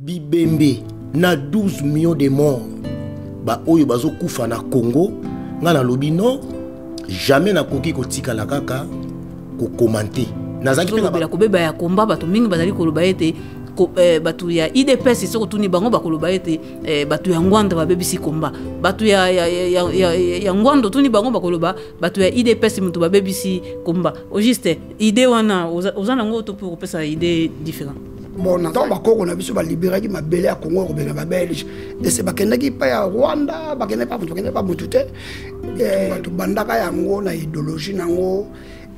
Bibembe na 12 millions de morts baoyo bazokufa na Congo, nga nalobi non, jamais nakoki kotikala kaka kokomante. Nazalaki mpe na Tozolobela kobeba ya komba. Bato mingi bazali koloba ete bato ya UDPS, soki otuni bango, bakoloba ete bato ya Ngwanda babebisi komba. Bato ya Ngwanda, otuni bango, bakoloba bato ya UDPS moto babebisi komba. Au juste, idée wana oza nango to mpe kopesa idée différent? Bon, na ntango bakoko na biso baliberaki mabele ya Congo, kobenga Babelge, ese bakendaki epai ya Rwanda, bakendaki pa motu, bakendaki pa motu te. Bato bandaka yango na idéologie nango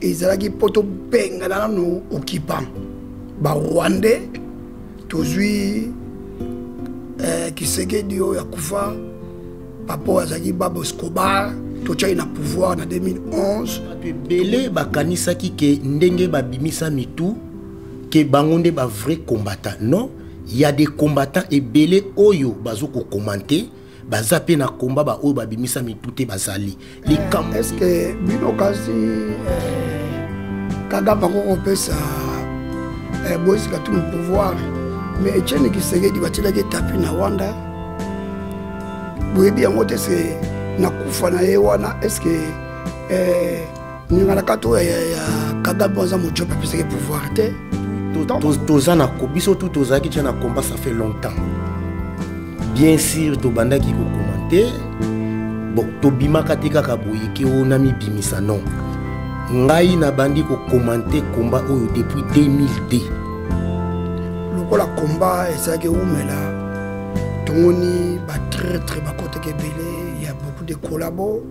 ezalaki mpo tobengana nano occupant Barwandais. Tozwi Tshisekedi oyo akufa, papa oyo azalaki Pablo Escobar, totyaki na pouvoir na 2011. Bato ebele bakanisaki ke ndenge babimisa mitu ke bango nde bavrai combattant. Non, y a des combattants ebele oyo bazokokomante, baza mpe na komba. Baoyo babimisa mitu te bazali likambo. Est ce que bino kasi Kagame akoki kopesa Moïse Katumbi pouvoir? Mais Etienne Tshisekedi batielaki tapis na Rwanda, boyebi yango te. Se na kufa na ye wana, est ce que ningana kati oyo ya Kagame aza mojope apesaki pouvoir te? Toza na biso tu tozalaki tia na combat, ça fait longtemps. Bien sûr, tobandaki kokomante. Bon, tobimaka te kaka boye ke oyo namibimisa. Non, ngai nabandi kokomante combat oyo depuis 2002. Lokola combat ezalaki ewumela, tomoni batraître bakotaki ebele ya beaucoup de collabo,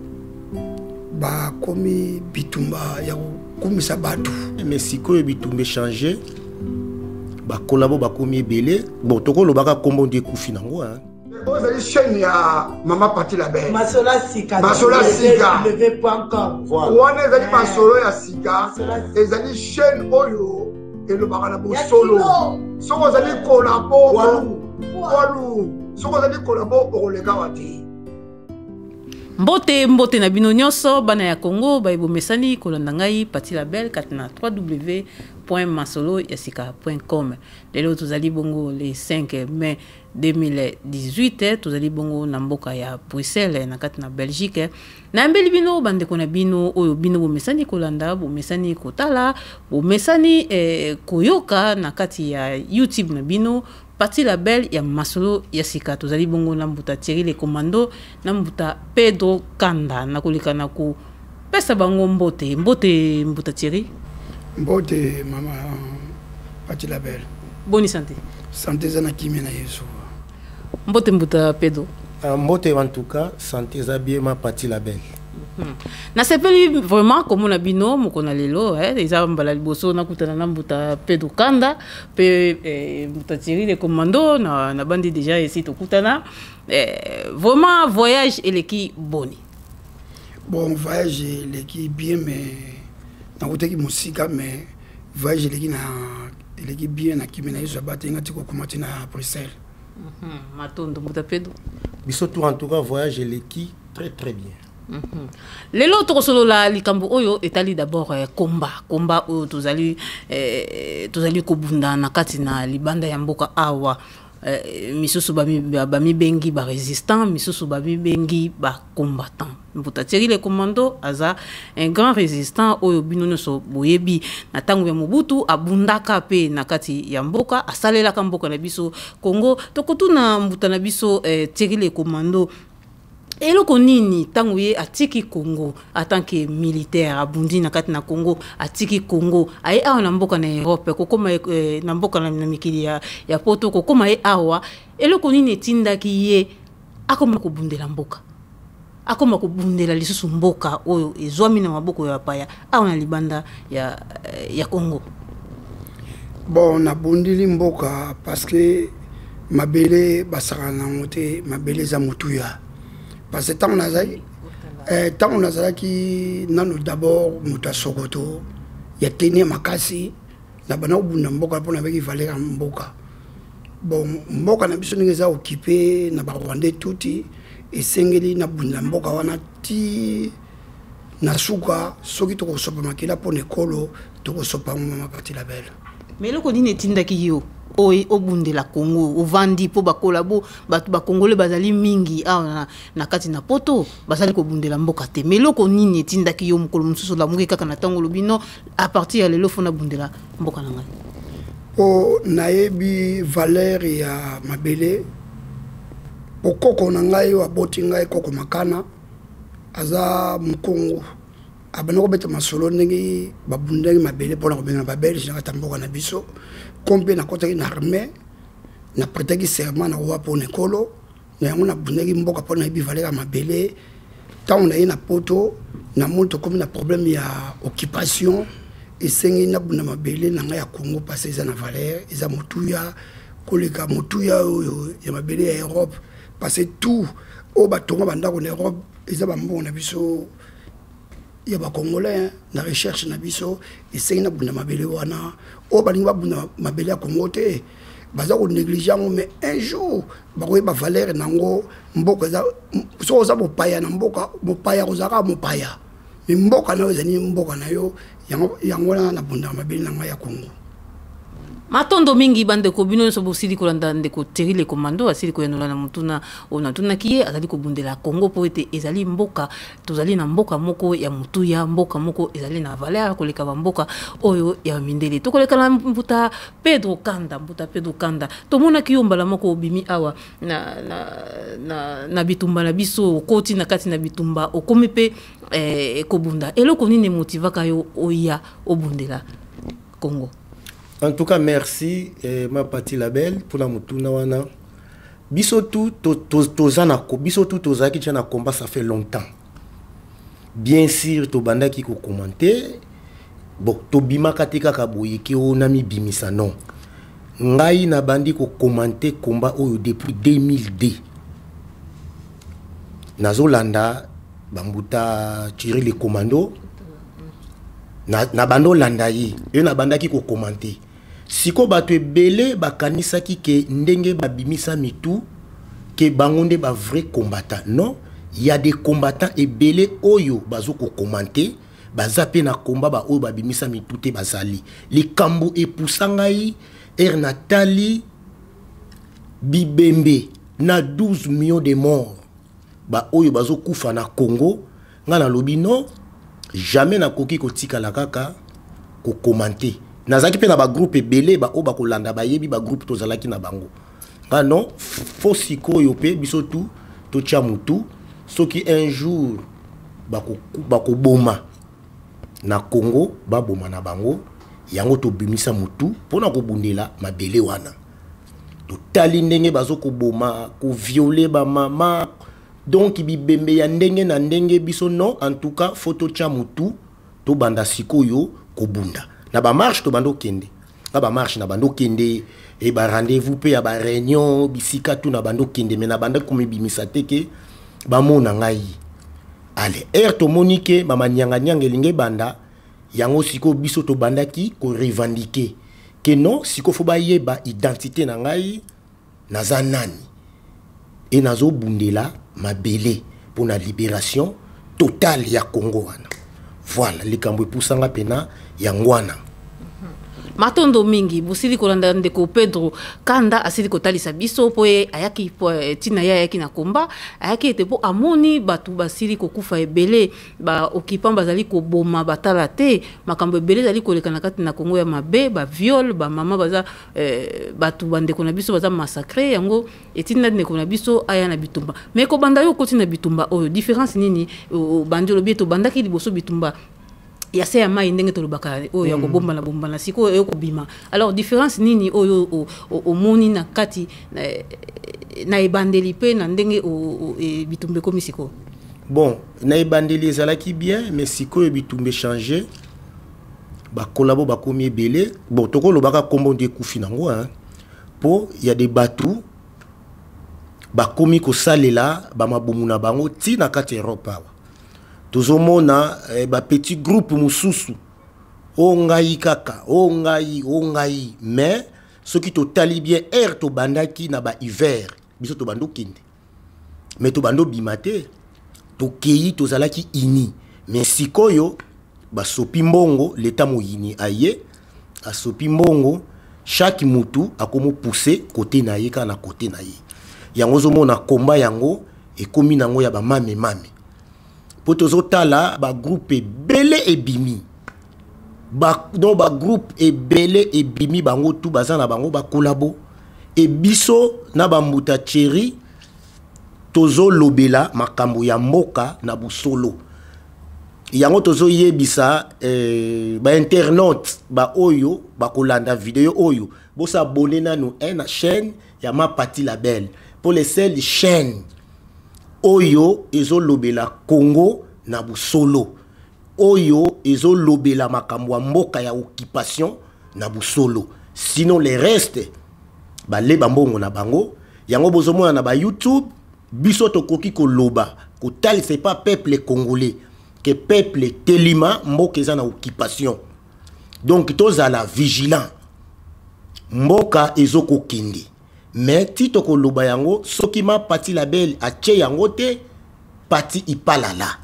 bakomi bitumba ya kokumisa bato. Mais sikoyo bitumba echange, bacollabo bakomi ebele. Bon, tokolobaka nkombo nde ekufi nango, hein. Oyo ezali chaîne ya Mama Pati Label. Masolo ya sika. Masolo ya sika. www.com. Wana ezali masolo ya sika, ezali chaîne oyo elobaka na bosolo. Soki ozali collabo, walu, soki ozali collabo, okoleka wa te. Mbote, mbote na bino nyonso, bana ya Congo baye bomesani kolanda ngai Pati Label kati na www.masolo ya sika.com. Lelo tozali bongo le 5 mai 2018, tozali bongo na mboka ya Bruxelles, na kati na Belgique. Nayambeli bino bandeko na bino oyo bino bomesani kolanda, bomesani kotala, bomesani koyoka na kati ya YouTube na bino, Pati Label ya Masolo ya Sika. Tozali bongo na mbuta Thierry le Commando, na mbuta Pedro Kanda. Nakoleka na kopesa bango mbote. Mbote, mbuta Thierry. Mbote, mama Pati Label. Boni santé? Santé eza na kimia na Yesu. Mbote, mbuta Pedro. Mbote. En tout cas, santé eza bien, ma Pati Label. Nasepeli vraiment komona bino moko na lelo. Eza mbala liboso nakutana na mbuta Pedro Kanda mpe mbuta Thierry le Commando. Na bandi déjà esi tokutana. Vraiment, voyage eleki boni? Bon, voyage eleki bien, mais nakutaki mosika, mais voyage eleki na eleki bien na kimia na Yesu. Abatenga ti kokoma ti na Bruxelles. Matondo, mbuta Pedro. Biso tour, en tout cas, voyage eleki très très bien. Lelo tokosolola likambo oyo etali d'abord komba oyo tozali kobunda na kati na libanda ya mboka awa. Misusu bamibengi barésistant, misusu bamibengi bacombattant. Mbuta Thierry le Commando aza un grand résistant oyo bino nyonso boyebi. Na ntango ya Mobutu abundaka mpe na kati ya mboka, asalelaka mboka na biso Congo. Tokotuna mbuta na biso Thierry le Commando eloko nini ntango ye atiki Congo en tant que militaire, abundi na kati na Congo, atiki Congo, aye awa na mboka na Europe, kokóma na mboka na mikili ya Poto, kokóma ye awa, eloko nini etindaki ye akóma kobundela mboka, akóma kobundela lisusu mboka oyo ezwami na maboko ya bapaya awa na libanda ya Congo? Bon, nabundili mboka parce que mabele basakana nango te. Mabele eza motuya, parce que ntango nazalaki nano d'abord moto ya Sokoto ya teni ya makasi, na banda kobunda mboka mpo nabeki valeur ya mboka. Bon, mboka na biso ndenge eza occupé na Barwandais tuti, esengeli nabunda mboka wana ti na suka. Soki tokosopa makila mpo na ekolo, tokosopa ngo, mama Pati Label. Mais eloko nini etindaki yo? Obundela Congo, ovandi mpo bakolabo, bato bakongole bazali mingi awa na kati na Poto, bazali kobundela mboka te. Mais eloko nini etindaki yo mokolo mosusu olamuki kaka na ntango, olobi: "Non, à partir ya lelo, faut nabundela mboka na ngai"? Mpo nayebi valeur ya mabele. Bokoko na ngai oyo aboti ngai, koko Makana, aza Mokongo, abanda kobeta masolo ndenge babundaki mabele mpona kobengana Babelge na kati ya mboka na biso. Ko mpe nakɔtaki na armée, naprêtaki serment na kowa mpona ekolo na yango. Nabundaki mboka mpo nayebi valeur ya mabele. Ntango naye na Poto, namoni tokomi na problème ya occupation, esengi nabunda mabele na ngai ya Congo, parce eza na valeur, eza motuya koleka motuya oyo ya mabele ya Europe, parce tout oyo batonga bandako na Europe eza bambongo na biso ya Bacongolais na recherche na biso. Esengi nabunda mabele wana. Oyo balingi babunda mabele ya Congo te, baza konégliger yango, mais un jour bakoyeba valeur nango. Mboka eza, soki oza mopaya na mboka, mopaya kozalaka mopaya, mais mboka na yo ezali mboka na yo. Yango wana nabundaka mabele na ngai ya Congo. Matondo mingi, bandeko bino nyonso bosili kolanda ndeko Thierry Le Commando, asili koyanola na motuna oyo natunaki ye. Azali kobundela Congo mpo ete ezali mboka, tozali na mboka moko ya motuya, mboka moko ezali na valeur koleka bamboka oyo ya mindele. Tokoleka na mbuta Pedro Kanda. Mbuta Pedro Kanda, tomonaki yo mbala moko obimi awa na bitumba na biso, okoti na kati na bitumba, okomi mpe kobunda. Eloko nini emotivaka yo oya obundela Congo? En tout cas, merci, ma Pati Label, pour la mutuna wana. Biso tout toza na biso tout tozalaki déjà na combat, ça fait longtemps. Bien sûr, tobandaki kocommenter. Bon, tobimaka te kaka boye ke oyo namibimisa, non. Ngai nabandi kocommenter combat oyo depuis 2002. Nazolanda bambuta Thierry Le Commando, na bando olanda ye, oyo nabandaki kocommenter. Sikoyo bato ebele bakanisaki ke ndenge babimisa mitu, ke bango nde bavrai combattant. Non, ya des combattants ebele oyo bazo kocommenter, baza mpe na komba. Baoyo babimisa mitu te bazali. Likambo epusa ngai, ere natali bibembe na 12 millions de morts, baoyo bazokufa na Congo, ngai nalobi: "Non, jamais nakoki kotikala kaka kocommenter." Nazalaki mpe na bagroupe ebele, baoyo bakolanda bayebi bagroupe tozalaki na bango. Nga non, faut sikoyo mpe biso tu totya mutu, soki un jour bakoboma na Congo, baboma na bango. Yango tobimisa mutu mpona kobundela mabele wana. Totali ndenge bazokoboma, kovioler bamama, donc bibembe ya ndenge na ndenge. Biso non, en tout cas, faut totya mutu, tobanda sikoyo kobunda na bamarche. Tobanda okende na bamarche, na banda okende e barendez-vous mpe ya baréunion, bisika tu na banda okende, me na banda komibimisa te ke bamona ngai. Ale ere tomoni ke bamanianganianga elingi ebanda, yango sikoyo biso tobandaki korevendiquer ke non, sikoyo faut bayeba identité na ngai, naza nani e nazobundela mabele mpo na libération totale ya Congo wana. Voilà likambo epusanga mpena yango wana. Matondo mingi. Bosili kolanda ndeko Pedro Kanda, asili kotalisa biso mpo ye ayaki po ntina ye ayaki na komba, ayaki ete mpo amoni bato basili kokufa ebele, baoccupant bazali koboma, batala te, makambo ebele ezali koleka na kati na Kongo ya mabe, baviol, bamama baza bato, bandeko na biso baza massacre. Yango etinda ndeko na biso aya na bitumba. Mais kobanda yo okoti na bitumba oyo, différence nini obandi? Olobi ete obandaki liboso bitumba ya se ya mai, ndenge tolobaka, oyo ya kobombana bombana, sikoyo oyo kobima. Alors différence nini oyo omoni na kati na ebandeli mpe na ndenge bitumba ekomi sikoyo? Bon, na ebandeli ezalaki bien, mais sikoyo bitumba echanger, bakolabo bakomi ebele. Bon, tokolobaka nkombo nde ekufi nango, mpo ya de bato bakomi kosalela bamabumu na bango ntina kati ya Europe awa. Tozomona bapetit groupe mosusu, o ngai kaka, o ngai, o ngai. Mais soki totali bien, ere tobandaki na bahiver, biso tobandi okende, mais tobandi obima te, tokei, tozalaki ini. Mais sikoyo basopi mbongo, leta moyini aye asopi mbongo. Chaque mutu akomo pousser côté na ye, kaka na côté na ye. Yango ozomona komba yango ekomi nango ya bamame mame, mpo tozotala bagroupe ebele ebimi ba, donc bagroupe ebele ebimi, bango tu baza na bango bacollabo. E biso na bambuta Thierry tozolobela makambo ya mboka na bosolo. Yango tozoyebisa bainternaute baoyo bakolanda video oyo, bos'abonner nanu na chaîne ya Mapati Label, mpo le seul chaîne oyo ezolobela Congo na bosolo, oyo ezolobela makambo ya mboka ya occupation na bosolo. Sinon le reste baleba mbongo na bango. Yango bozomona na bayoutube, biso tokoki koloba kotalisa epa peuple congolais ke peuple telima, mboka eza na occupation, donc tozala vigilant, mboka ezokokende. Mais ti tokoloba yango, soki Mapati Label atie yango te, pati ipalala.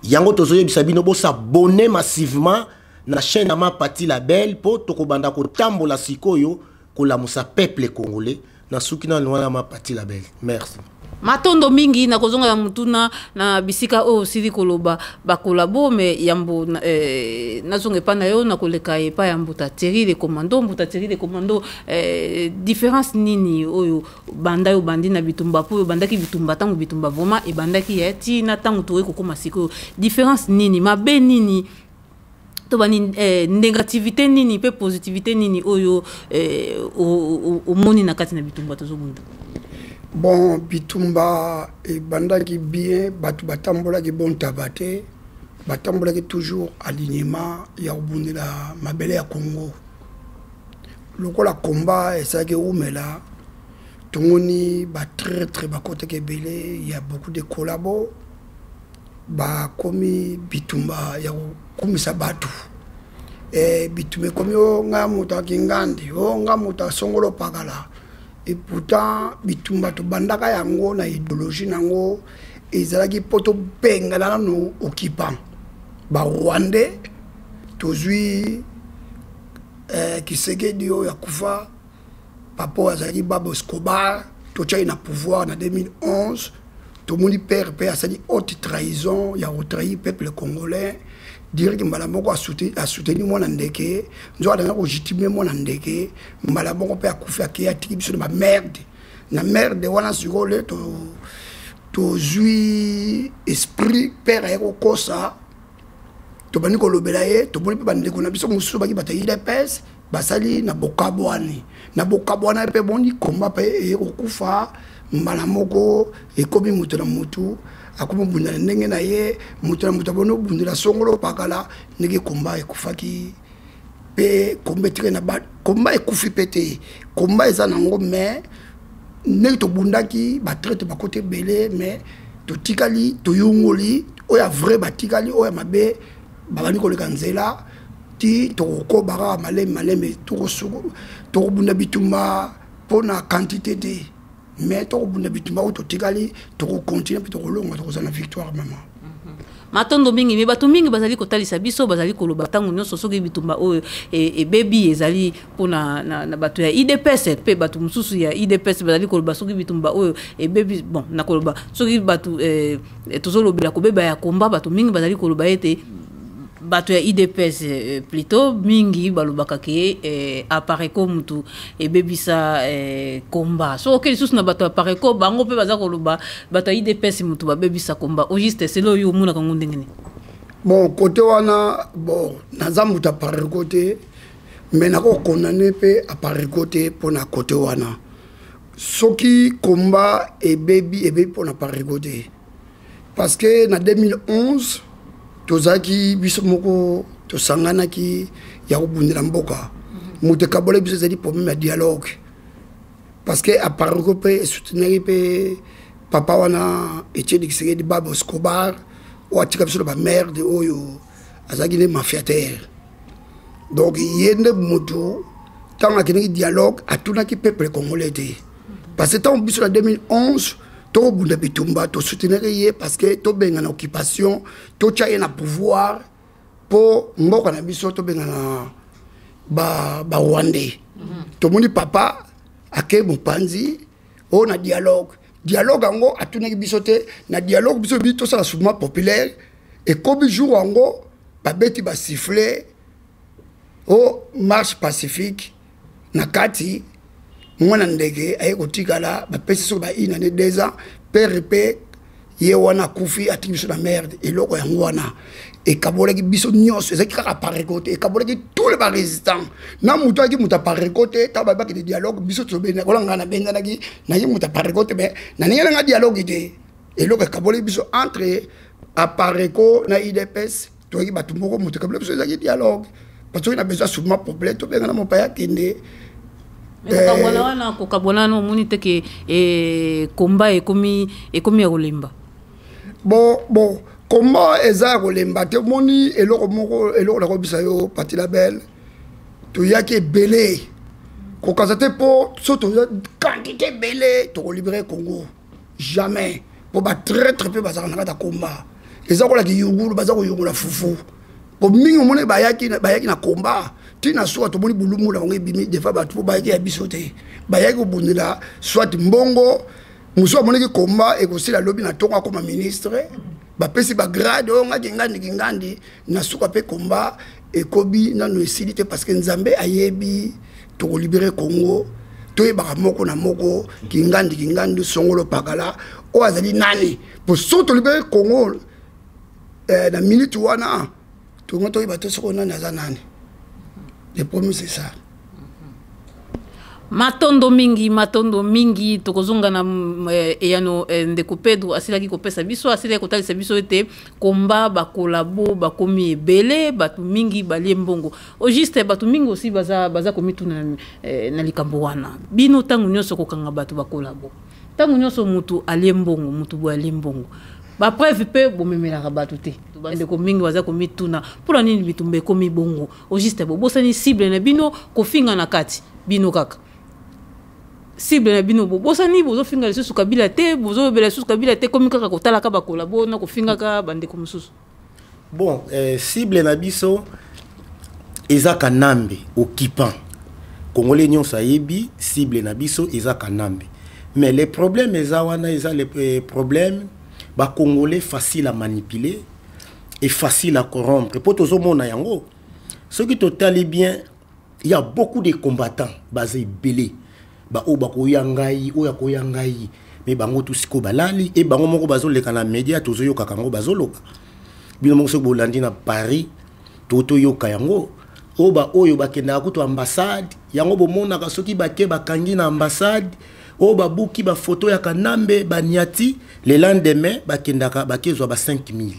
Yango tozoyebisa bino, bos'abonner massivement na chaîne ya Mapati Label, mpo tokobanda kotambola sikoyo kolamusa peuple congolais. Na suki nanu wana, Mapati Label, merci. Matondo mingi. Na kozonga ya mutuna na bisika oyo osili koloba bacollabo, mais yambo nazonga epai na yo, na koleka epai ya mbuta Thierry le commando. Mbuta Thierry le commando, différence nini oyo banda yo bandi na bitumba, mpo oyo obandaki bitumba, ntango bitumba vraiment ebandaki ya ti na ntango tokoki kokóma sikoyo, différence nini, mabe nini to bani, négativité nini mpe positivité nini oyo omoni na kati na bitumba tozobunda? Bon, bitumba ebandaki bien, bato batambolaki bon taba te, batambolaki toujours alignement ya kobundela mabele ya Congo. Lokola komba esalaki ewumela, tomoni batraître bakotaki ebele ya beaucoup de collabo, bakomi bitumba ya kokumisa bato. Bitumba ekomi o nga moto akingandi, o nga moto asongolo pakala. Et pourtant bitumba tobandaka yango na idéologie nango ezalaki mpo tobengana nano occupant barwandais. Tozwi Tshisekedi oyo akufa, papa oyo azalaki Pablo Escobar, totiaki na pouvoir na 2011. Tomoni père mpe asali haute trahison ya kotrahir peuple congolais direct. Mbala moko asoutenir mwana ndeke, nzoka alanga kolégitimer mwana ndeke. Mbala moko mpe akufi, akei, atiki biso na bamerde. Na merde wana sikoyo le tozwi esprit père aye kokosa, tobandi kolobela ye. Tomoni mpe bandeko na biso mosusu baki bato ya UDPS basali na bokabwani, na bokabwana mpe boni komba mpe eye kokufa. Mbala moko ekomi moto na motu akomi obunda na ndenge na ye, moto na moto aboni obundela songolo pakala. Ndenge komba ekufaki mpe komba etikali na komba ekufi mpe te, komba eza nango. Mais ndenge tobundaki, batraître bakota ebele, mais totikali toyongoli oyo ya vrai, batikali oyo ya mabe, babandi koleka nzela. Ti tokokoba kaka malembe malembe, tokobunda bitumba mpo na quantité te, mais tokobunda bitumba oyo totikali, tokocontinuer mpe tokolonga, tokozala na victoire mama. Matondo mingi. Mais bato mingi bazali kotalisa biso, bazali koloba ntango nyonso soki bitumba oyo ebebi ezali mpona na bato ya UDPS, mpe bato mosusu ya UDPS bazali koloba soki bitumba oyo ebebi, bon, nakoloba soki bato tozolobela kobeba ya komba, bato mingi bazali koloba ete bato ya UDPS plutôt mingi balobaka ke Apareco mutu ebebisa komba. Soki oke lisusu na bato ya Apareco, bango mpe baza koloba bato ya UDPS mutu babebisa komba. Au juste, selo oyo omonaka ngo ndenge nini? Bon, côté wana, bon, naza moto Apareco te, mais nakokondane mpe Apareco te mpona côté wana. Soki komba ebebi, ebebi mpona Apareco te, parce que na 2011 tozalaki biso moko, tosanganaki ya kobundela mboka. Moto ekabola biso ezali problème ya dialogue, parce que Apareco mpe esoutenaki mpe papa wana Etienne Tshisekedi Pablo Escobar oyo atika biso na bamerde, oyo azalaki nde mafiatere. Donc ye nde motu ntango akendaki dialogue, atunaki peuple congolais te, parce que ntango biso na 2011 tokobunda bitumba, tosoutenaki ye parce que tobengana occupation, totya ye na pouvoir mpo mboka na biso tobengana barwandais ba. Tomoni papa ake mopanzi oyo na dialogue. Dialogue yango atunaki biso te. Na dialogue biso bi tosala soulèvement populaire. Ekomi jour yango, babeti basifflet o marche pacifique. Na kati mwana ndeke aye kotikala, bapesi soki ba une année, 2 ans. Père mpe ye wana akufi, atiki biso na merde. Eloko yango wana ekabolaki biso nyonso. Ezalaki kaka Apareco te, ekabolaki tous les barésistants. Na moto ayaki moto Apareco te, ntango babakende dialogue, biso tokola ngai nabenganaki nayaki moto Apareco te, mais na ndenge nanga dialogue te. Eloko ekabolaki biso entre Apareco na UDPS, toyaki bato moko. Moto ekabolaki biso ezalaki dialogue, parce que na besoin soulèvement populaire, tobengana mopaya, akende. Kokabwana wana, kokabwana wana, omoni te ke komba ekomi ya kolemba? Bon, komba eza ya kolemba te. Omoni eloko moko, eloko nakobisa yo, Pati Label, toyaki ebele kokaza te, mpo so toza quantité ebele, tokolibérer Congo jamais, mpo batraître mpe bazalaka na kati ya komba. Eza kolaki yungulu, baza koyungula fufu. Po mingi omoni bayaki na komba, ntina suka tomoni bulumu na bango ebimi defa. Bato mpo bayaki ya biso te, bayaki kobundela soit mbongo. Mosusu amonaki komba ekosila lobi na ntongo, akoma ministre, bapesi bagrade oyo ngaki ngandi kingandi. Na suka mpe komba ekobi nano esili te, parce que Nzambe ayebi tokolibérer Congo. Toyebaka moko na moko, kingandi kingandi, songolo pakala, oyo azali nani, po so tolibérer Congo na minute wana, tongo toyeba te soko nani aza nani. Le premier, c'est ça. Matondo mingi, matondo mingi. Tokozonga na eyano ndeko Pedro asilaki kopesa biso, asilaki kotalisa biso ete komba bacollabo bakomi ebele, bato mingi balie mbongo. Au juste, bato mingi osi baza komituna na likambo wana. Bino ntango nyonso kokanga bato bacollabo, ntango nyonso mutu alie mbongo, mutu boye alie mbongo, bapreuve mpe bomemelaka bato te. Bandeko mingi baza komituna mpona nini bitumba ekomi bongo. Au juste, bobosani cible na bino, kofinga na kati bino kaka cible na bino bobosani. Bozofinga lisusu Kabila te, bozolobela lisusu Kabila te, komi kaka kotalaka bacollabo na kofingaka bandeko mosusu. Bon, cible na biso eza Kanambe occupant. Congolais nyonso ayebi cible na biso eza Kanambe. Mais le problème eza wana, eza le problème, bacongolais facile à manipuler et facile à corrompre. Mpo tozomona yango, soki totali bien, il y a beaucoup de combattants, baza ebele, baoyo bakoya ngai, oyo akoya ngai, me bango tu sikoyo balali e bango moko bazoleka na média, tozoyokaka yango bazoloba. Bino moko soki bolandi na Paris, to toyoka yango, oyo baoyo bakendaka kutu ambassade yango, bomonaka soki bake bakangi na ambassade, oyo babuki bafoto ya Kanambe, baniati. Le lendemain bakendaka bakezwa ba 5000.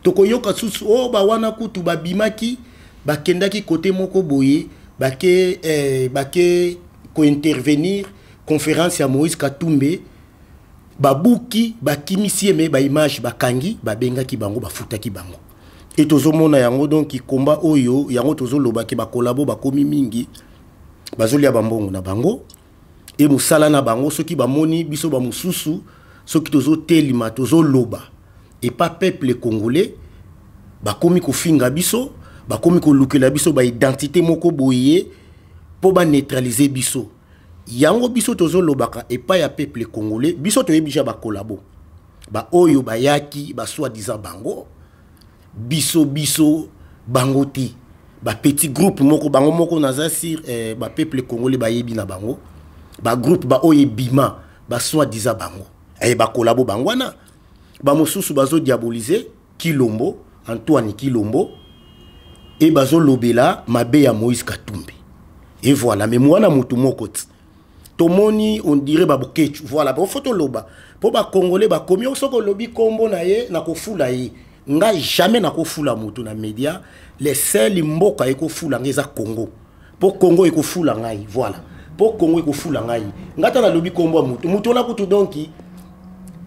Tokoyoka susu oyo bawana kutu babimaki, bakendaki kote moko boye, bake kointervenir conférence ya Moïse Katumbe, babuki, bakimisi ye, me baimage bakangi, babengaki bango, bafutaki bango. E tozomona yango. Donc komba oyo yango tozolobaki, bacollabo bakomi mingi, bazolia bambongo na bango. E mosala na bango, soki bamoni biso bamosusu, soki tozotelima, tozoloba epa peuple congolais, bakomi kofinga biso, bakomi kolukela biso baidentité moko boye mpo baneutraliser biso. Yango biso tozolobaka epai ya peuple congolais, biso toyebi ja bacollabo baoyo bayaki basoi-disant bango, biso bango te, bapetit groupe moko bango moko. Naza sur bapeuple congolais bayebi na bango bagroupe baoyo ebima basoi-disant bango, bacollabo bango wana. Bamosusu bazodiaboliser Kilombo, Antoine Kilombo, e bazolobela mabe ya Moïse Katumbi et voilà. Mais mwana motu moko ti tomoni, on dirait babokecu, voilà. Bofo toloba mpo bacongolais bakomi, soki olobi nkombo na ye, nakofula ye. Ngai jamais nakofula motu na média. Le seul mboka ekofula ngai eza Congo, mpo Congo ekofula ngai, voilà, mpo Congo ekofula ngai. Ngai ta nalobi nkombo ya motu, motu wana kutu, donc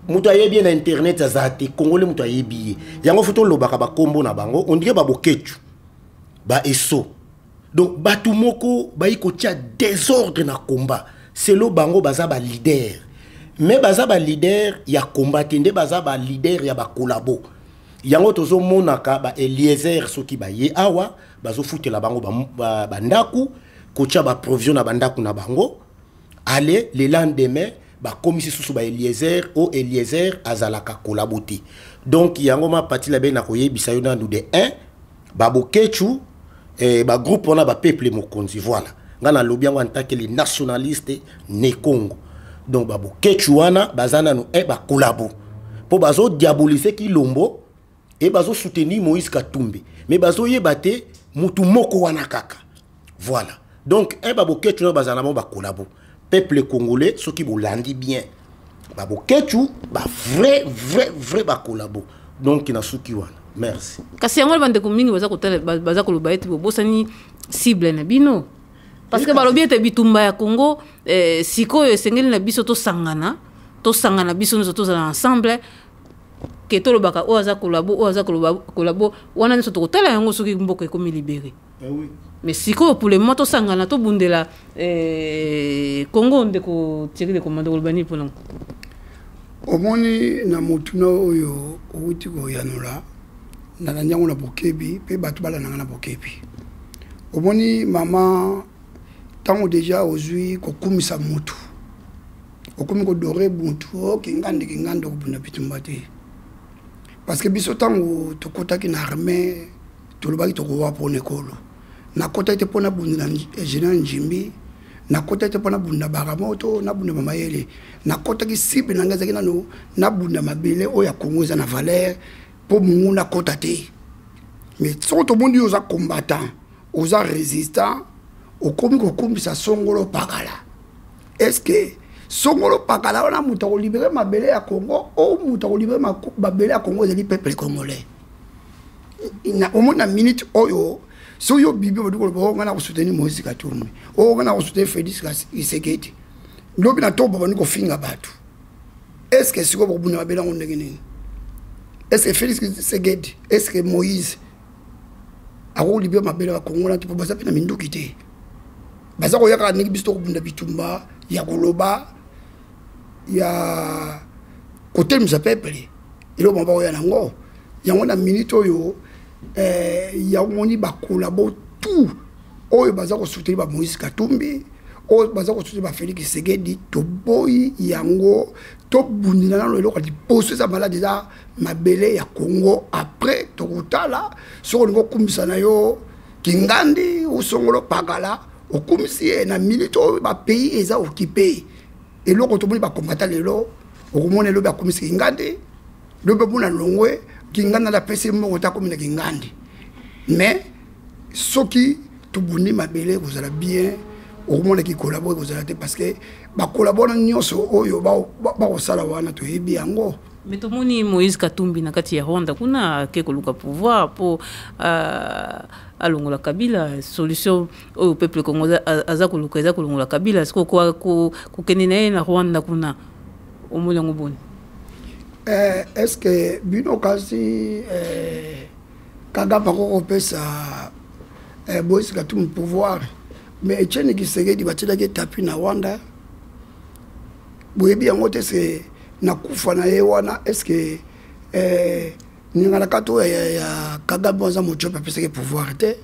moto ayebi ye na internet aza te. Congolais moto ayebi ye. Yango fo tolobaka bakombo na bango. On dirait babokecu, baeso. Donc bato moko bayi kotia désordre na combat. Selo bango baza baleader, mais baza baleader ya combat te, nde baza baleader ya bacollabo. Yango tozomonaka baeliezer, soki baye awa, bazofutela bango bandako. Kotia baprovision na bandako na bango. Ale le lendemain bakomisi susu ba Eliezer o Eliezer azalaka kolabo te. Donc yango ma Pati Labe na koyebisa yo nanu de 1 babokechu bagroupe wana bapeuple mokonzi. Voilà, nga nalobi yango en tant que les nationalistes ne Congo. Donc babokechu wana baza nanu bakolabo mpo bazodiabolize Kilombo e bazosoutenir Moïse Katumbi, mais bazoyeba te mutu moko wana kaka. Voilà, donc babokechu wana bazala na bango bakolabo. Peuple congolais, soki bolandi bien, babokechu bavrai vrai vrai bakolabo. Donc na suki wana, merci. Kasi yango bandeko mingi baza kotala, baza koloba ete bobosani cible na bino, parce que balobi ete bitumba ya Congo sikoyo esengeli na biso tosangana, tosangana biso nyonso, tozala ensemble, ke tolobaka oyo aza kolabo, oyo aza kolabo wana nyonso tokotala yango soki mboka ekomi libéré. Eh oui. Mais sikoyo, pour le moment, tosangana, tobundela Congo. Ndeko Thierry de Commando, koloba nini mpona Omoni, na motuna oyo owuti koyanola, nalandi yango na bokebi mpe bato balandanga na bokebi. Omoni mama, ntango deja ozwi kokumisa motu, okomi koadorer mutu, okingandi kingandi, okobunda bitumba te. Parce que biso, ntango tokɔtaki na armée, tolobaki tokowa mpona ekolo. Nakɔtaki te mpo nabunda na général Njimbi, nakɔtaki te mpo nabunda Baramoto, nabunda Bamayele. Nakɔtaki, cible na ngai ezalaki nano nabunda mabele oyo ya Kongo eza na valeur mpo mongu nakɔta te. Mais soki tomoni yo oza combattant, oza résistant, okomi kokumbisa songolo pakala, est ce que songolo pakala wana moto akolibérer mabele ya Congo? O moto akolibérer mabele ya Congo ezali peuple congolais. Omoni, na minute oyo, soki yo bibi obandi koloba o ngai na kosoutenir Moïse Katumbi, o ngai na kosoutenir Félix Tshisekedi, lobi na ntongo babandi kofinga bato. Est ce que sikoyo bokobunda mabele yango ndenge nini? Est ce que Félix Tshisekedi, est ce que Moïse akolibérer mabele ya Kongo na te? Mpo baza mpe na minduki te, baza koyaka ndenge biso tokobunda bitumba ya koloba, ya kotelemisa peuple. Eloko bango bakoya nango yango na minute oyo, yamoni bakolabo tout oyo baza kosoutenir ba Moïse Katumbi, oyo baza kosoutenir ba Félix Tshisekedi, toboyi yango. Tobundina nano eloko ya liboso eza malade, eza mabele ya Congo. Après tokotala. Soki olingi okumisa na yo kingandi, osongolo pakala, okumisi ye. Na minute oyo bapays eza occupé, eloko tomoni bakombata lelo, okomona elobi akumisi kingandi, lobi omona longwe kingandi, ala apesi moko te, akomi na kingandi. Mais soki tobundi mabele, ekozala bien. Okomonaki kolabo ekozala te, parce que bakolabo wana nyonso oyo bakosala wana, toyebi yango. Mais tomoni Moïse Katumbi na kati ya Rwanda kuna, ake koluka pouvoir mpo alongola Kabila. Solution oyo peuple Congo aza koluka eza kolongola Kabila. Siko kokende na ye na Rwanda kuna, omoni yango boni? Est ce que bino kasi Kagame akoki kopesa Moïse Katumbi pouvoir? Mais Etienne Tshisekedi batielaki tapi na Rwanda, boyebi yango te. Se na kufa na ye wana, est ce que ningalaka to ya Kagame aza Moethiopie, apesaki pouvoir te?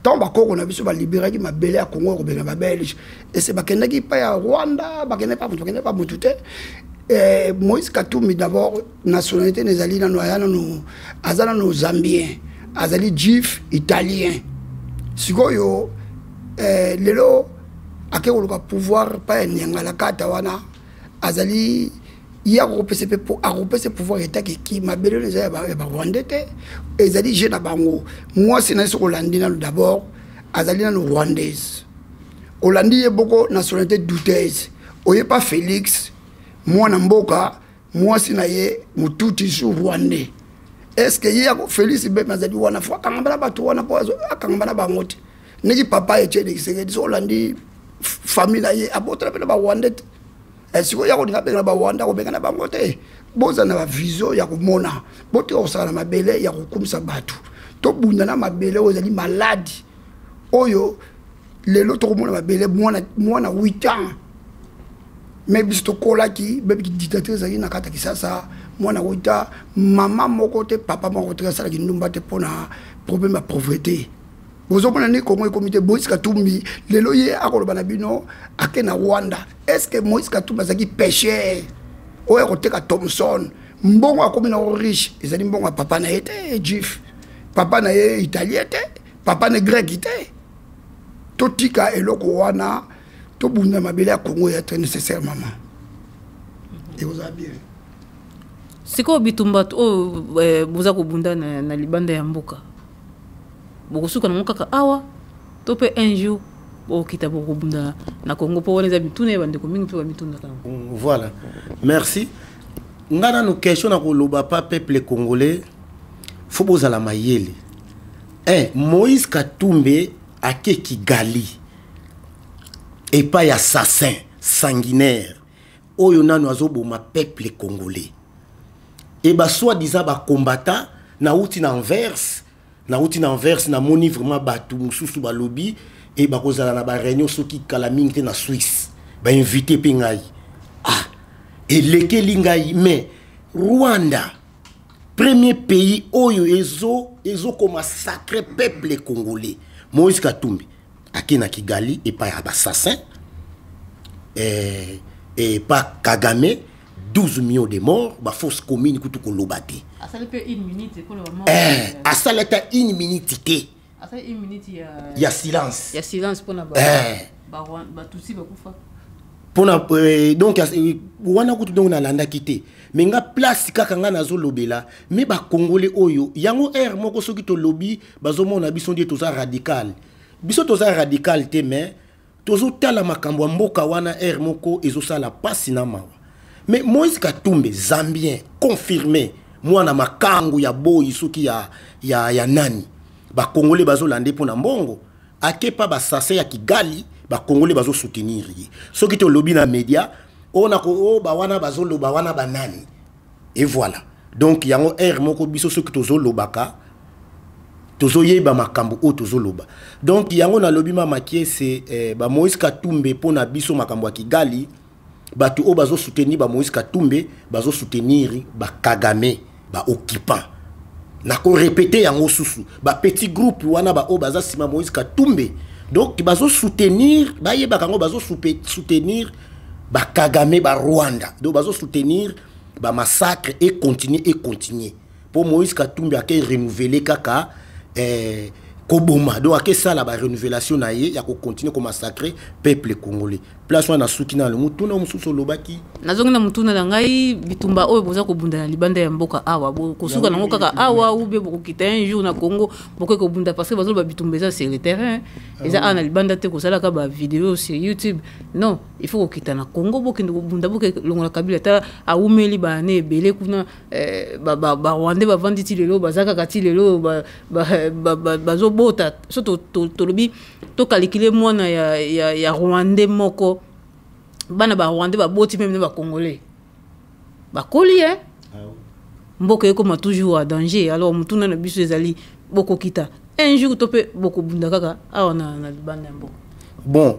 Ntango bakoko na biso balibéraki mabele ya Kongo kobenga babelge, ese bakendaki pa ya Rwanda, bakendaki pa motu, bakendaki pa motu te. Moïse Katumbi, d'abord nationalité na ezali nano, aya nano, aza nano zambien, azali juif italien. Sikoyo lelo ake koluka pouvoir pa ya niangala kata wana, azali ye akokopesa mpe akopesa pouvoir etaki mabele oyo eza ya barwandais te, ezali jeu na bango. Mwasi na ye, soki olandi nano, d'abord azali nano rwandaise, olandi ye boko nationalité douteuse. Oyepa Félix, mwana mboka, mwasi na ye motuti su rwandais. Est ce que ye Félix beme azali wana, fo akangamba na bato wana, mpo akangamba na bango te ndenge papa Etienne Tshisekedi? Soki olandi famille na ye, abotala mpe na barwandais te. Sikoyo ya kolinga abenga na barwanda, akobenga na bango te. Boza na bavision ya komona, botika kosala na mabele ya kokumisa bato. Tobunda na mabele oyo ezali maladi oyo lelo tokomona mabele mwana 8 ans. Me biso tokolaki bebiki dictature ezalaki na kati ya Kisasa. Mwana 8 ans, mama moko te, papa moko te asalaki ndumba te mpona problème ya pauvreté. Bozomona nde Kongo ekomi te. Moïse Katumbi lelo ye akoloba na bino ake na Rwanda. Est ce que Moïse Katumbi azalaki pêcheur oyo akoteka Thomson? Mbongo akomi na riche ezali mbongo ya papa na ye te, juif, papa na ye italien te, papa na grec te. Totika eloko wana, tobunda mabele ya Congo ya très nécessaire, mama, ekozala bien. Sikoyo bitumba oyo boza kobunda na libanda ya mboka, bokosuka nango kaka awa to mpe un jour bokokita, bokobunda na Congo? Mpo wana eza mituna ya bandeko mingi mpe bamitundaka yango. Voilà, merci. Nga nanu question na koloba pa peuple congolais, fo bozala mayele. Moïse Katumbi ake Kigali epai assassin sanguinaire oyo nanu azoboma peuple congolais e basoi-disant bacombattant. Nauti na Anvers, nauti na Anvers, namoni vraiment bato mosusu balobi e bakozala na baréunion soki kala mingi te na Suisse, bainvite mpe ngai. Ah, elekeli ngai. Mais Rwanda, premier pays oyo ezokoma sacré peuple congolais, Moïse Katumbi ake na Kigali epai ya bassassin epa Kagame, 12 millions de morts, bafosse commune kutu koloba te. Asali mpe une minute ekoloba. Asali ata une minute te. Asali une minute ya ya silence. Ya silence mpona batutsi bakufa. Mpona donc wana kutu donc nalandaki te. Me nga place kaka nga nazolobela me bacongolais oyo yango aire moko, soki tolobi bazomona biso nde toza radical. Biso toza radical te, mais tozotala makambo ya mboka wana. Aire moko ezosala pasi na mawa. Mais Moïse Katumbi, zambien confirmé, mwana makangu ya boyi soki ya nani, bacongolais bazolanda mpo na mbongo. Akepa basase ya Kigali, bacongolais bazosoutenir ye. Soki tolobi na média oyo na oyo bawana bazoloba wana banani. Et voilà, donc yango aire moko biso soki tozolobaka, tozoyeba makambo oyo tozoloba. Donc yango nalobi, mama Kiese, bamoïse Katumbi mpo na biso makambo ya Kigali, bato oyo bazosoutenir bamoïse Katumbi bazosoutenir bakagame, baoccupant. Nakorépéter yango susu, bapetit groupe wana baoyo baza nsima Moïse Katumbi, donc bazosoutenir, bayebaka yango, bazosoutenir bakagame, barwanda. Donc bazosoutenir bamassacre et continue et continue, mpo Moïse Katumbi ake renouveler kaka koboma. Donc akesala barenouvelation na ye ya kocontinue komassacre peuple congolais. Place wana nasuki nano. Motuna mosusu olobaki? Nazongi na motuna na ngai: bitumba oyo boza kobunda na libanda ya mboka awa, kosuka nango kaka awa ou bien bokokita un jour na Congo, bokoki kobunda? Parce que bazoloba bitumba eza sur le terrain, eza awa na libanda te, kosalaka bavideo sur YouTube. Non, il faut kokita na Congo, bokende kobunda, bokelongola Kabila. Ta awumeli baane ebele kuna, barwandais bavandi ti lelo, baza kaka ti lelo, bazobota. So tolobi tokalikile mwana ya rwandais moko, bana barwandais baboti même na bacongolais bakoli, eh? Mboka ekoma toujours à danger. Alors motuna na biso ezali: bokokita un jour to mpe bokobunda kaka awa na libanda ya mboka? Bon,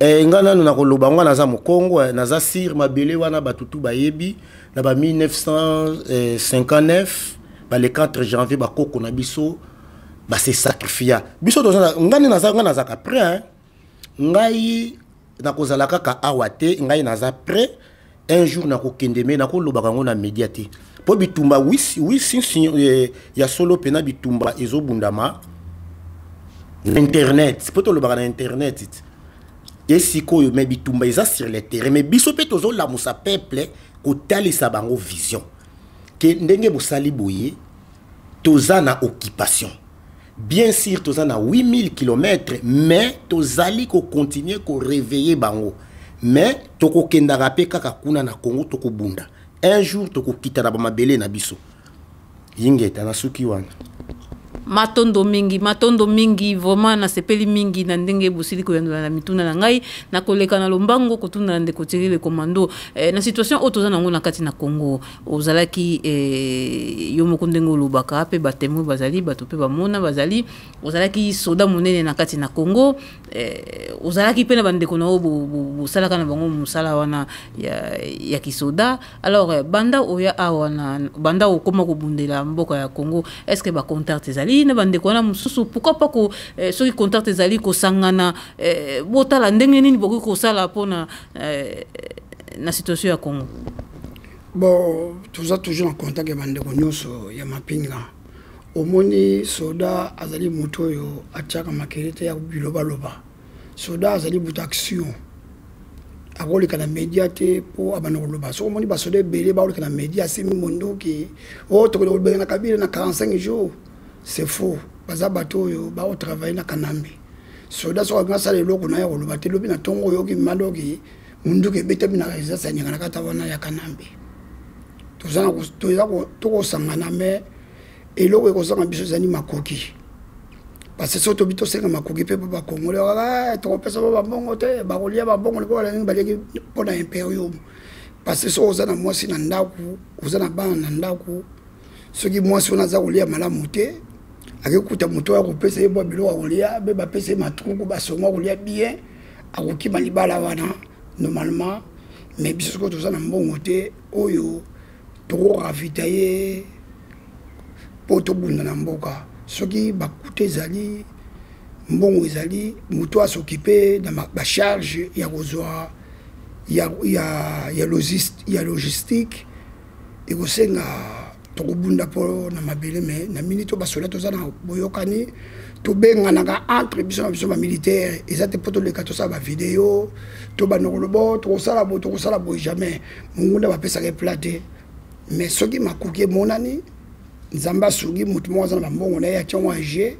nga nanu nakoloba, nga naza mokongo, naza sire mabele wana. Bato tu bayebi na ba 1959, ba le 4 janvier, bakoko na biso base sacrifia. Biso toza, nga nde naza, nga nazaka prêt, hein? Ngai nakozala kaka awa te, ngai naza prêt. Un jour nakokende, me nakolobaka yango na média te, mpo bitumba wisi wisi ya solo mpena bitumba ezobundama na internet, mpo tolobaka na internet ye sikoyo. Me bitumba eza sur le terrain. Me biso mpe tozolamusa peuple, kotalisa bango vision ke ndenge bosali boye, toza na occupation. Bien sûr toza na 8000 km, mais tozali kocontinue koréveiller bango. Mais tokokendaka mpe kaka kuna na Congo, tokobunda. Un jour tokokita na bamabele na biso. Yingeta, nasuki wana. Matondo mingi, matondo mingi vraiment. Nasepeli mingi na ndenge bosili koyandola na mituna na ngai. Nakoleka na lombango kotuna na ndeko Thierry le Commando. Na situation oyo toza nango na kati na Congo, ozalaki yo moko ndenge olobaka mpe batémoin bazali, bato mpe bamona bazali, ozalaki soda monene na kati na Congo, ozalaki mpe na bandeko na oyo bosalaka na bango mosala wana ya kisoda. Alors banda oya awa na banda okóma kobundela mboka ya Congo, est ce que bacontact ezali? ezali na bandeko wana mosusu, pourquoi pas ko soki contact ezali, kosangana, botala ndenge nini bokoki kosala mpona na situation ya Congo? Bon, toza toujours en contact ya bandeko nyonso ya mapinga. Omoni, soda azali moto oyo atiaka makele te ya bilobaloba. Soda azali moto action, akoleka na média te mpo abanda koloba. Soki omoni basoda ebele bakoleka na média, asimi mondoki, o tokende kobenga na Kabila na 45 jours, c'est faux. Baza bato oyo bakotravaille na Kanambe. Soda soki alingi asala eloko na ye, koloba te. Lobi na ntongo oyoki mandoki, munduki ebetami na résidence ya nyanga na kata wana ya Kanambe. Tokosangana, mais eloko ekozanga biso ezali makoki, parce que soki tobi tosenga makoki mpe mpo bakongole, tokopesa bo bambongo te, bakolia bambongo lokola ndenge baliaki mpo na imperium. Parce que soki oza na mwasi na ndako, oza na bana na ndako, soki mwasi wana aza kolia malamu te, akekuta moto oyo akopesa ye bwa biloko akolia, mpe bapesa ye matruku, basongo, akolia bien, akokima libala wana normalement. Mais biso soki toza na mbongo te oyo tokoravitailler mpo tobunda na mboka, soki bakuta ezali, mbongo ezali, moto asokipe na bacharge ya kozwa ya logistique, ekosenga tokobunda mpo na mabele. Mais na minute oyo, basoda toza na boyokani, tobenganaka entre biso na biso bamilitaire. Eza te mpo toleka tosala bavideo, tobanda koloba tokosala boye, tokosala boye, jamais. Mongunda bapesaka epla te. Mais soki makoki emonani, Nzambe asungi, motu moko aza na bambongo na ye, atiango age,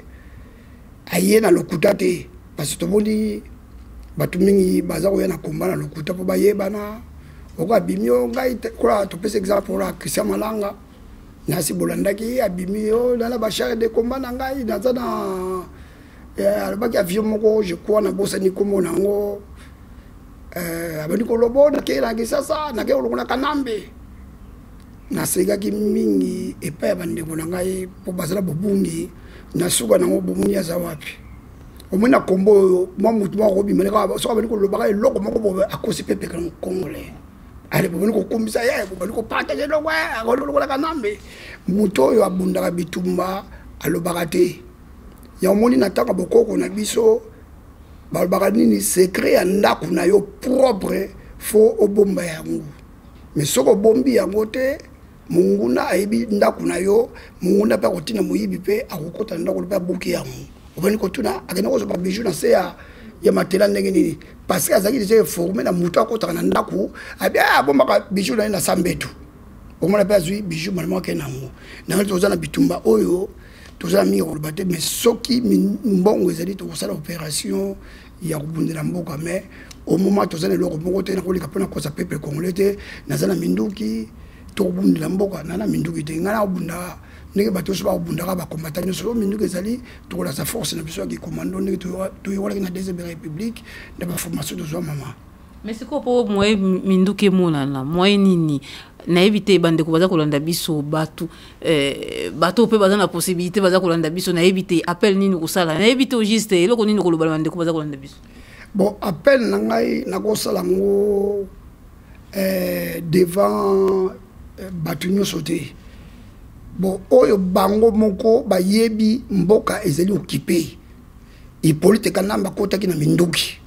aye na lokuta te, parce que tomoni bato mingi baza koya na komba na lokuta mpo bayebana. Oko abimi o ngai kola, topesa exemple ola Christian Malanga, nasi bolandaki, abimi o nana bachars de combat na ngai, naza na alobaki avion moko, je crois nabosani nkombo nango, abandi koloba: "Nakei na Kisasa, nakei kolongola Kanambe." Nasekaki mingi epai ya bandeko na ngai mpo bazala bobungi na suka nango. Bomoni aza wapi? Omoni na kombo oyo, mwa motu moko akobima soki abandi kolobaka eloko moko boye, akosi mpe peke congolais. Ale, bobandi kokumbisa ye, bobandi kopartage eloko akolongola Kanambe. Moto oyo abundaka bitumba alobaka te. Ya omoni, na ntango bokoko na biso balobaka nini? Secret ya ndako na yo propre, faut obomba yango. Mais soki obombi yango te, monguna ayebi ndako na yo, monguna mpe akotina moyibi mpe akokota na ndako mpe abuki yango. Obandi kotuna akende kozwa babiju na se ya matela ndenge nini, parce que azalaki déjà informé na moto akotaka na ndako, abi abombaka bijou na ye na sambetu. Omona mpe azwi bijou malamu, akende nango. Nango toza na bitumba oyo, toza na mingi koloba te, mais soki mbongo ezali, tokosala opération ya kobundela mboka. Mais au moment toza na eloko moko te, nakoleka mpona kosa peuple congolais te. Naza na minduki, tokobundela mboka. Na na minduki te, ngai nakobunda ndenge bato nyonso bakobundaka, bakombata nyonso. Oyo minduki ezali, tokolasa force na biso ya kicommando ndenge toyekolaki na Deuxième République, na baformation tozwa, mama. Mais sikoyo, mpo moye minduki emonana, moye nini? Nayebi te, bandeko baza kolanda biso, bato mpe baza na possibilité, baza kolanda biso, nayebi te appel nini kosala, nayebi te juste eloko nini koloba na bandeko baza kolanda biso. Bon, appel na ngai nakosala yango devant bato nyonso te. Bon, oyo bango moko bayebi, mboka ezali occupé. Hippolyte Kanambe akotaki na minduki,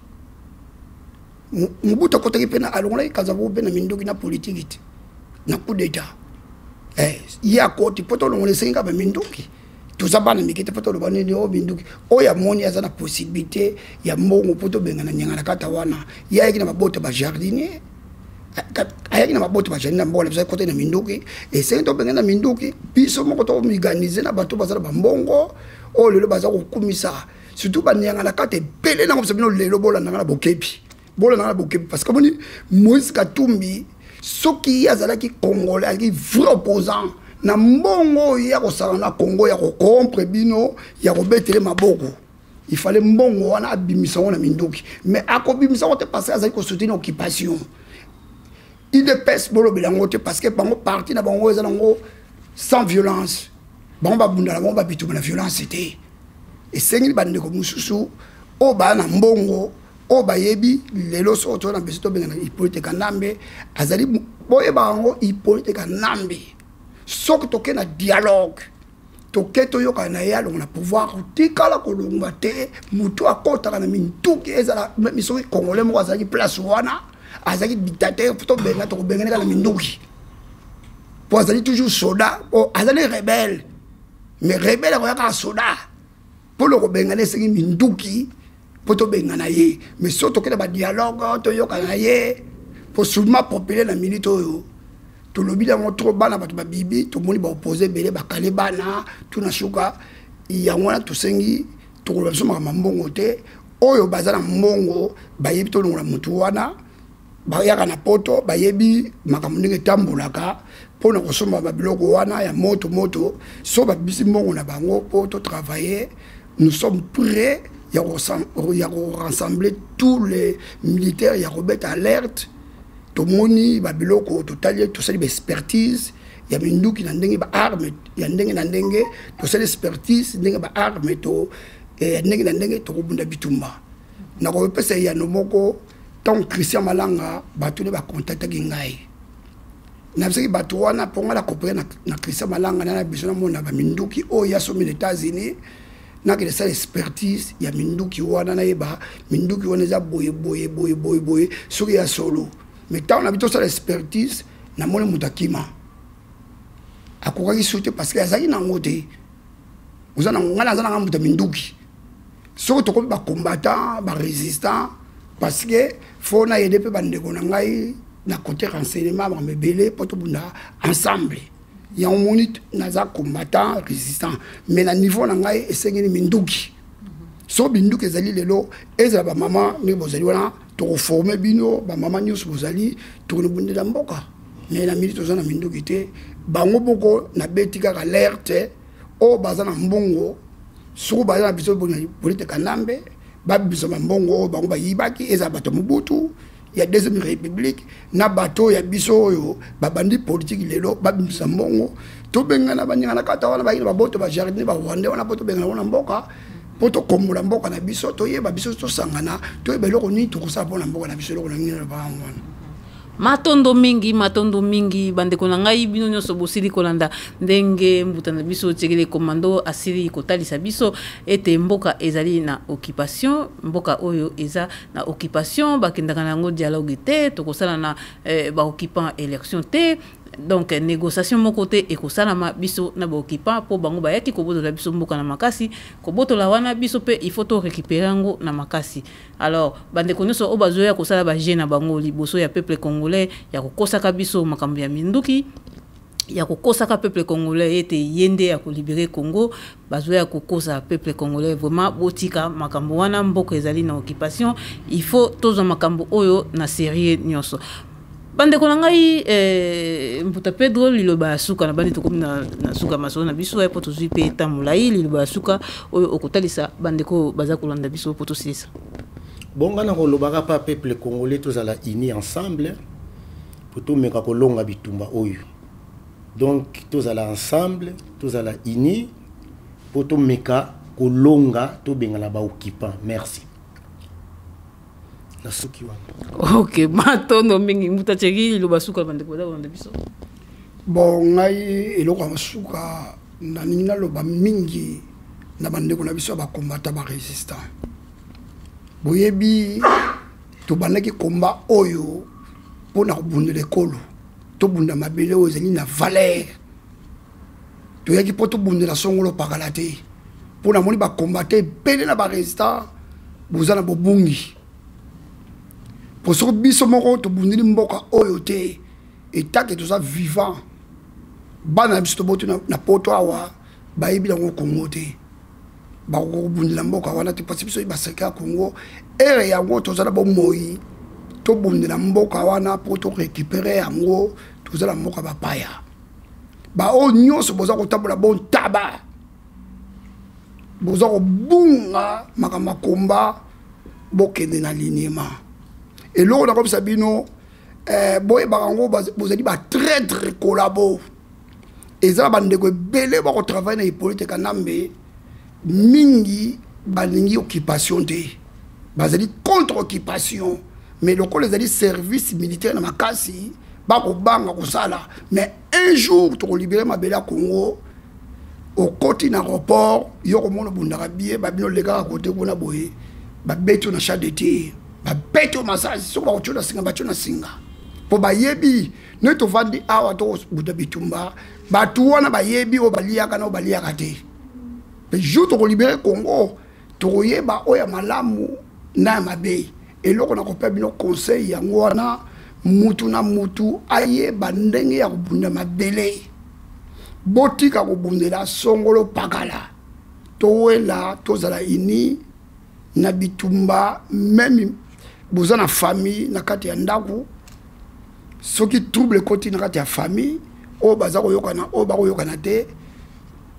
Mobutu akotaki mpe alongolaki Kasavubu mpe na minduki, na politiki te, na coup d'état. Ye akoti mpo tolongola, esengi kaka baminduki. Toza bana mike te mpo toloba nini oyo minduki. Oyo amoni aza na possibilité ya mbongo mpo tobengana nyanga na kata wana, ye ayaki na mabota bajardinier, ayaki na mabota bajardinier na mboka na biso, akoti na minduki. Esengi tobengana na minduki, biso moko toorganiser na bato baza na bambongo oyo lelo baza kokumisa, surtout banyanga na kati ebele. Nango biso bino lelo, bolandanga na bokebi, bolandanga na bokebi, parce que moni Moïse Katumbi, soki ye azalaki congolais, azalaki vrai opposant, na mbongo oyo ya kosala na Congo, ya kocorrompre bino, ya kobetele maboko, il fallait mbongo wana abimisa ngo na minduki. Mais akobimisa ngo te, parce que azali kosoutenir occupation. UDPS, bolobela yango te, parce que bango parti na bango eza nango sans violence. Bango babunda na bango babituma na violence te. Esengeli bandeko mosusu oyo baya na mbongo, oyo bayebi lelo, soki toza na besoin tobengana Hippolyte Kanambe, azali, boyeba yango, Hippolyte Kanambe, soki tokei na dialogue, Toke toyokana na ye, alongo na pouvoir. Kotikala kolongwa te. Motu akɔtaka na mintuki, ezala soki Congolais moko azalaki place wana, azalaki dictateur, tobenga, tokobengani kaka na minduki, mpo azali toujours soda. Po azali rebelle, mais rebelle akoya kaka soda. Mpo kobengana esengi minduki mpo tobengana ye. Mais so tokende badialogue, toyokana na ye, mpo soulèvement populaire na minute oyo tolobi yango trop. Bana bato babibi, tomoni baopposants ebele bakale bana tuna suka. Yango wana tosengi, tokoloba biso makambo mbongo te. Oyo baza na mbongo bayebi tolongola motu wana. Bayaka na Poto, bayebi makambo ndenge etambolaka mpona kosomba babiloko wana ya moto moto. So babisi mbongo na bango mpo totravailler, nous sommes prêts ya korassembler tous les militaires, ya kobeta alerte. Tomoni babiloko, totali, tosali baexpertise ya minduki na ndenge baarme ya ndenge na ndenge. Tosali expertise ndenge baarme to ya ndenge na ndenge tokobunda bitumba. Nakopesa eyano moko. Ntango Christian Malanga, bato nde bakontaktaki ngai, nabisaki bato wana mpo ngai nakopere na Christian Malanga na biso. Namona baminduki oyo ya somi na États-Unis, nakende sala expertise ya minduki wana, nayeba minduki wana eza boye boye boye boye boye, soki ya solo. Mais ntango na bi tosala expertise, namoni moto akima, akokaki su te, parce que azalaki nango te. Oza nango, ngai naza nanga moto ya minduki. Soki tokomi bacombattant, barésistant, parce que faut nayede mpe bandeko na ngai na côté renseignement, makambo ebele mpo tobunda ensemble. Yango moni naza combattant résistant, mais na niveau na ngai esengeli minduki. So binduki ezali lelo, ezala bamama ndenge bozali wana, tokoforme bino bamama nyonso bozali, tokonobundela mboka. Mais na mili toza na minduki te. Bango moko nabeti kaka alerte. Oyo baza na mbongo, soki baza na biso Polite Kanambe, babimisa bambongo oyo bango bayibaki. Ezala bato ya Mobutu, ya deuxième république, na bato oyo ya biso oyo babandi politike lelo, babimisa mbongo, tobengana banyanga na kata wana bayina baboto bajardin barwandais wana, mpo tobengana wana mboka, mpo tokombola mboka na biso. Toyeba biso, tosangana, toyeba eloko nini tokosala mpona mboka na biso. Eloko na nini nalobaka yango wana. Matondo mingi, matondo mingi, bandeko na ngai, bino nyonso bosili kolanda ndenge mbuta na biso Tiekele Komando asili kotalisa biso ete mboka ezali na occupation. Mboka oyo eza na occupation, bakendaka na yango dialogue te. Tokosala na baoccupant élection te, donc négociation moko te ekosalama biso na baoccupant, mpo bango bayaki kobotola biso mboka na makasi. Kobotola wana, biso mpe il faut torécupérer yango na makasi. Alors bandeko nyonso oyo bazoya kosala baje na bango liboso ya peuple congolais, ya kokosaka biso makambo ya minduki, ya kokosaka peuple congolais ete ye nde ya kolibérer Congo, bazoya kokosa peuple congolais, vraiment botika makambo wana. Mboka ezali na occupation, il faut tozwa makambo oyo na sérieux nyonso. Bandeko na ngai, mbuta Pedro, liloba ya suka na bandi. Tokomi na suka masolo na biso mpo tozwi mpe ta molai. Liloba ya suka oyo okotalisa bandeko baza kolanda biso mpo tosilisa. Bon, nga na kolobaka pa peuple congolais, tozala uni ensemble po tomeka kolonga bitumba oyo. Donc tozala ensemble, tozala uni mpo tomeka kolonga, tobengana baoccupant. Merci, na suki wana. Ok, matondo mingi, mbuta Cheki. Liloba suka, bandeko baza kolanda biso. Bon, ngai eloko ya suka nalingi naloba mingi na bandeko na biso ya bacombattant, barésistant. Boyebi, tobandaki komba oyo mpona kobundela ekolo, tobunda mabele oyo ezali na valeur. Toyaki mpo tobundela songolo pakala te, mpo namoni bacombattant ebele na barésistant boza na bobungi, po soki biso moko tobundeli mboka oyo te, etake toza vivant, bana na biso toboti na Poto awa bayebi yango Kongo te, bakokobundela mboka wana te, parce biso baseke ya Kongo ere yango toza na bomoi, tobundela mboka wana mpo torécupérer yango. Toza na mboka bapaya. Baoyo nyonso boza kotambola bontaba, boza kobunga makambo akomba, bokende na linema. Eloko nakobisa bino, boyebaka yango, bozali batraître collabo. Eza na bandeko ebele bakotravaille na Hippolyte Kanambe, mingi balingi occupation te, bazali contre occupation, mais lokola ezali service militaire na makasi, bakobanga kosala. Mais un jour tokolibérer mabele ya Congo. Okoti na aéroport, yo komona obundaka bie, babino lekaka kote kuna boye, babeti yo na chat de tir, babeti yo masasi, soki bakotio na singa, batio na singa. Po bayebi, nde tovandi awa tokobuta bitumba, bato wana bayebi oyo baliaka na oyo baliaka te. Pe jour tokolibere Congo, tokoyeba oyo ya malamu na ya mabe. Eloko na kopesa bino conseil yango wana, mutu na mutu ayeba ndenge ya kobunda mabele. Botika kobundela songolo pakala, towela tozala uni na bitumba. Meme boza na famille na kati ya ndako, soki trouble ekoti na kati ya famille, oyo baza koyokana, oyo bakoyokana te,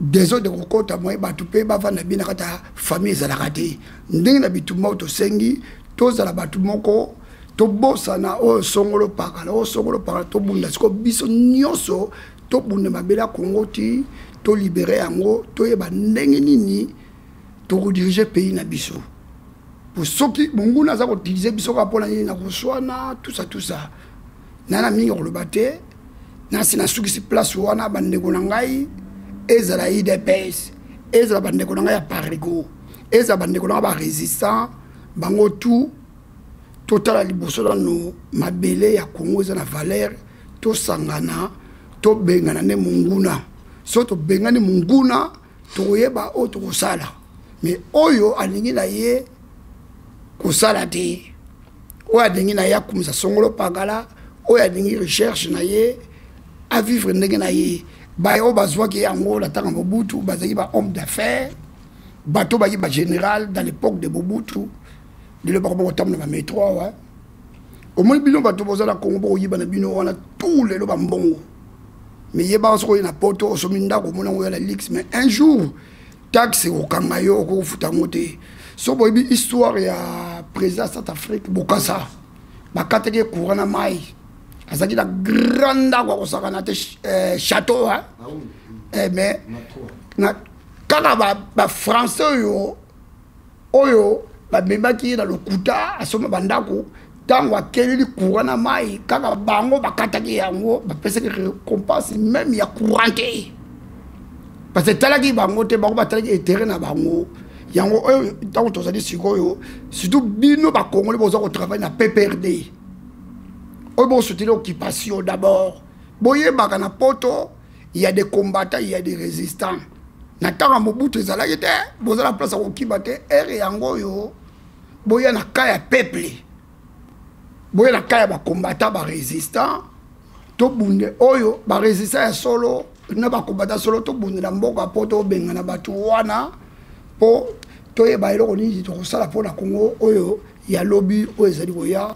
désordre kokota, moye bato mpe bavanda bien na kati ya famille ezalaka te. Ndenge na bitumba oyo tosengi tozala bato moko, tobosana oyo songolo pakala, oyo songolo pakala, tobunda sikoyo biso nyonso, tobunda mabele ya Congo ti tolibere yango, toyeba ndenge nini tokodirige pays na biso. Po soki monguna aza koutilize biso kaka mpona nini na koswana, tout ça, tout ça. Nana mingi koloba te, nasi nasukisi place wana. Bandeko na ngai, ezala UDPS, ezala bandeko na ngai ya Parigo, ezala bandeko na ngai ba résistant, bango tout totala liboso nano mabele ya Congo eza na valeur, tosangana, tobengana nde monguna. So tobengani monguna, tokoyeba oyo tokosala. Mais oyo alingi na ye kosala te, oyo alingi na ye akumisa songolo pakala, oyo alingi recherche na ye avivre ndenge na ye. Baye oyo bazwaki yango na ntango ya Mobutu bazalaki ba homme d'affaires, bato baki ba général dans l'époque de Mobutu, lelo bakoma kotambola ba métro awa. Omoni bino bato boza na Congo, bokoyiba na bino wana tout lelo bambongo. Mais yebaka soki oye na poto, osomi ndako, omoni yango ya la luxe, mais un jour taxe ekokanga yo, okokofuta yango te. So boyebi histoire ya président South Afrique Bokassa, bakataki ye courant na mai, azalaki na grand ndako akosakana te, château, hein? Ah oui. Mais Na trois. na kaka ba français oyo babemaki ye na lokuta, asomba bandako, ntango akeleli courant na mai, kaka bango bakataki yango, bapesaki récompense même ya courant te, parce que etalaki bango te, bango batalaki intérêt na bango. Yango oyo ntango tozali sikoyo, surtout bino bakongoli boza kotravaille na PPRD, oyo bosoutenir occupation d'abord, boyebaka na poto il y a des combattants, il y a des résistants. Na ntango ya Mobutu ezalaki te, boza na place ya kokima te. Ere yango oyo boya na cas ya peuple, boya na cas ya bacombattant, barésistant, tobunde oyo barésistant ya solo na bacombattant solo, tobundela mboka mpo tobengana bato wana, mpo toyeba eloko nini tokosala mpo na Congo oyo ya lobi oyo ezali koya.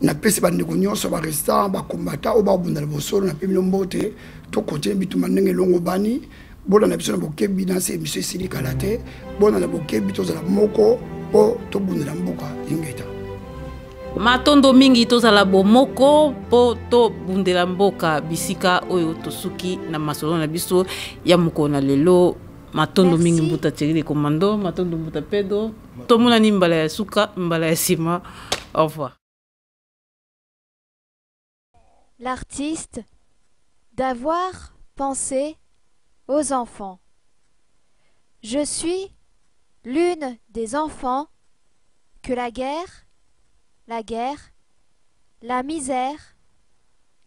Napesi bandeko nyonso barésistant, bacombattant oyo babunda na bosolo, nape bino mbote. Tokontinue bitumba ndenge elongo bani. Bolanda biso na bokebi na se émission esili kala te. Bolanda bokebi, tozala moko mpo tobundela mboka. Ingeta. Matondo mingi, tozala bomoko mpo tobundela mboka. Bisika oyo tosuki na masolo na biso ya mokolo na lelo. Matondo Merci. mingi mbuta Thierry de Commando, matondo mbuta Pedro. Tomonani mbala ya suka, mbala ya nsima. Au revoir. L'artiste d'avoir pensé aux enfants. Je suis l'une des enfants que la guerre, la guerre, la misère,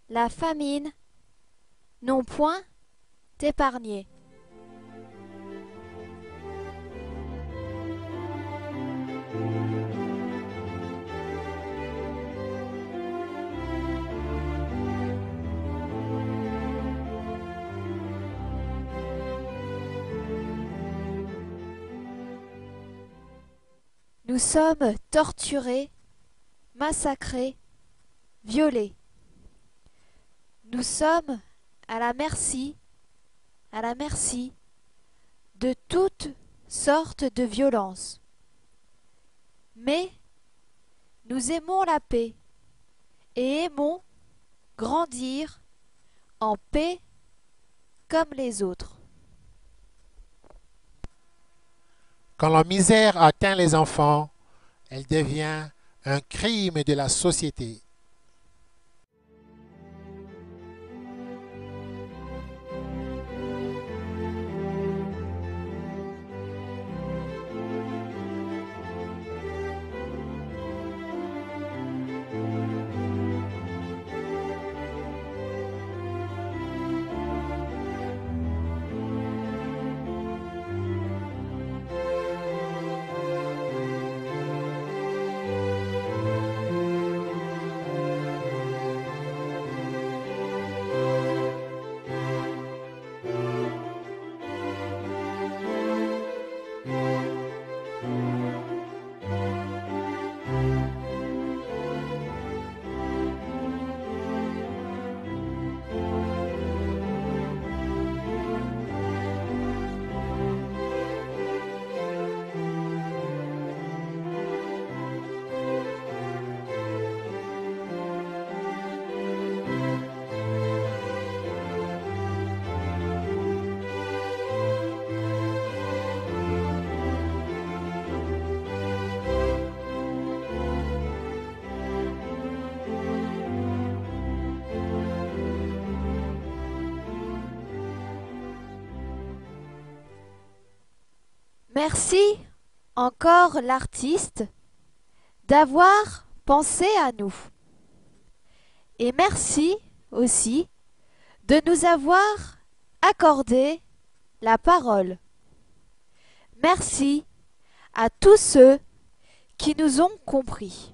la famine n'ont point épargné. Nous sommes torturés, massacrés, violés. Nous sommes à la merci, à la merci de toutes sortes de violences. Mais nous aimons la paix et aimons grandir en paix comme les autres. Quand la misère atteint les enfants, elle devient un crime de la société. Merci encore l'artiste d'avoir pensé à nous. Et merci aussi de nous avoir accordé la parole. Merci à tous ceux qui nous ont compris.